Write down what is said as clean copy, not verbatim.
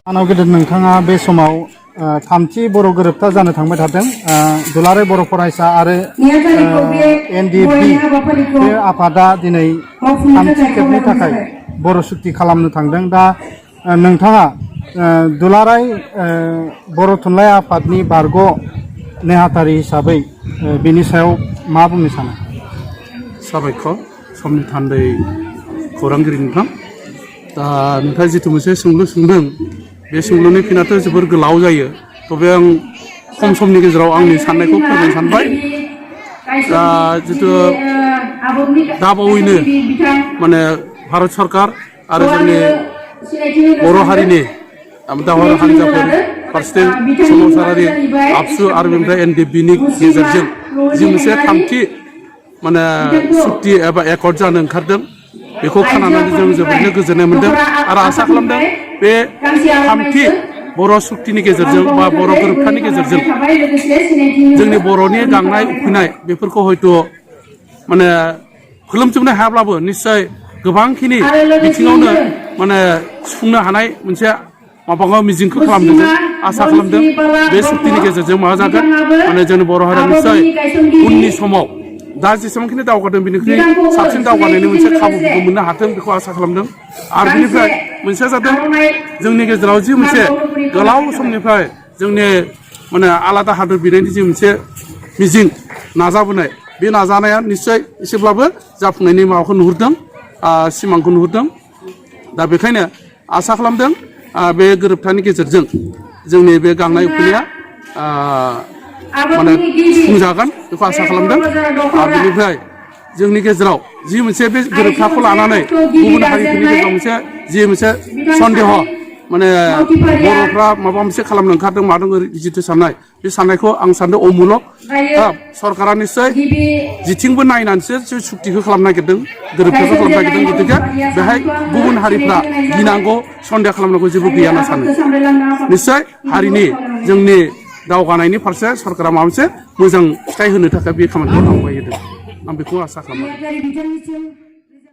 आनाव गेदेर नोंथाङा बे समाव थामथि बर' गोरोबथा जानो थांबाय थादों दुलाराय बर' फरायसा आरो एनडिएफबि बे आफादा दिनै थामथि खेबनि थाखाय बर' सुक्ति खालामनो थांदों। दा नोंथाङा दुलाराय बर' थुनलाइ आफादनि बारग' नेहाथारि हिसाबै बेनि सायाव मा बुंनो सानो? साबायखर समनि थान्दै खौरांगिरि नोंथां। दा नोंथाङा जिथु मोनसे सोंलु सोंदों बे सोंलुनि फिनाथ' जोबोर गोलाव जायो। तबे आं खम समनि गेजेराव आंनि साननायखौ फोरमायनो सानबाय। दा जिथु दाबावैनो माने भारत सरकार आरो जोंनि बर' हारिनि दावहारु हान्जाफोर फारसेथिं सोमावसारारि आबसु आरो बेनिफ्राय एनडिएफबिनि गेजेरजों जि मोनसे थामथि माने सुक्ति एबा एकर्ड जानो ओंखारदों बेखौ खोनानानै जों जोबोरैनो गोजोननाय मोन्दों आरो आसा खालामदों बे थामथि बर' सुक्तिनि गेजेरजों बा बर' गोरोबथानि गेजेरजों जोंनि बर'नि गांनाय उखैनाय बेफोरखौ हयथ' माने फोलोमजोबनो हायाब्लाबो निस्सय गोबांखिनि बिथिङावनो माने सुफुंनो हानाय मोनसे माबाखौ मिजिंखौ खालामदों। जों आसा खालामदों बे सुक्तिनि गेजेरजों मा जागोन माने जोंनि बर' हारिया निस्सय उननि समाव दा जेसेबांखिनि दावगादों बेनिख्रुइ साबसिन दावगानायनि मोनसे खाबुफोरखौ मोननो हाथों बेखौ आसा खालामदों। आरो बेनिफ्राय मोनसेया जादों जोंनि गेजेराव जि मोनसे गोलाव समनिफ्राय जोंनि माने आलादा हादर बिनायनि जि मोनसे मिजिं नाजाबोनाय बे नाजानाया निस्सय एसेब्लाबो जाफुंनायनि माबाखौ नुहुरदों, सिमांखौ नुहुरदों। दा बेखायनो आसा खालामदों बे गोरोबथानि गेजेरजों जोंनि बे गांनाय उखैनाया माने सुफुंजागोन बेखौ आसा खालामदों। आरो बेनिफ्राय जोंनि गेजेराव जि मोनसे बे गोरोबथाखौ लानानै गुबुन हारिफोरनि गेजेराव मोनसे सन्देह माने बर'फ्रा माबा मोनसे खालामनो ओंखारदों मादों जिथु साननाय बे साननायखौ आं सानदों अमुलक। सरकारा निस्सय जिथिंबो नायनानैसो सुक्तिखौ खालामनो नागिरदों, गोरोबथाखौ खालामनो नागिरदों। गतिके बेहाय गुबुन हारिफ्रा गिनांगौ सन्देह खालामनांगौ जेबो गैया होनना सानो। निस्सय हारिनि जोंनि दावगानायनि फारसे सरकारा माबा मोनसे मोजां फिथाइ होनो थाखाय बे खामानिखौ आवगायहोदों। आं बेखौ आसा खालामो।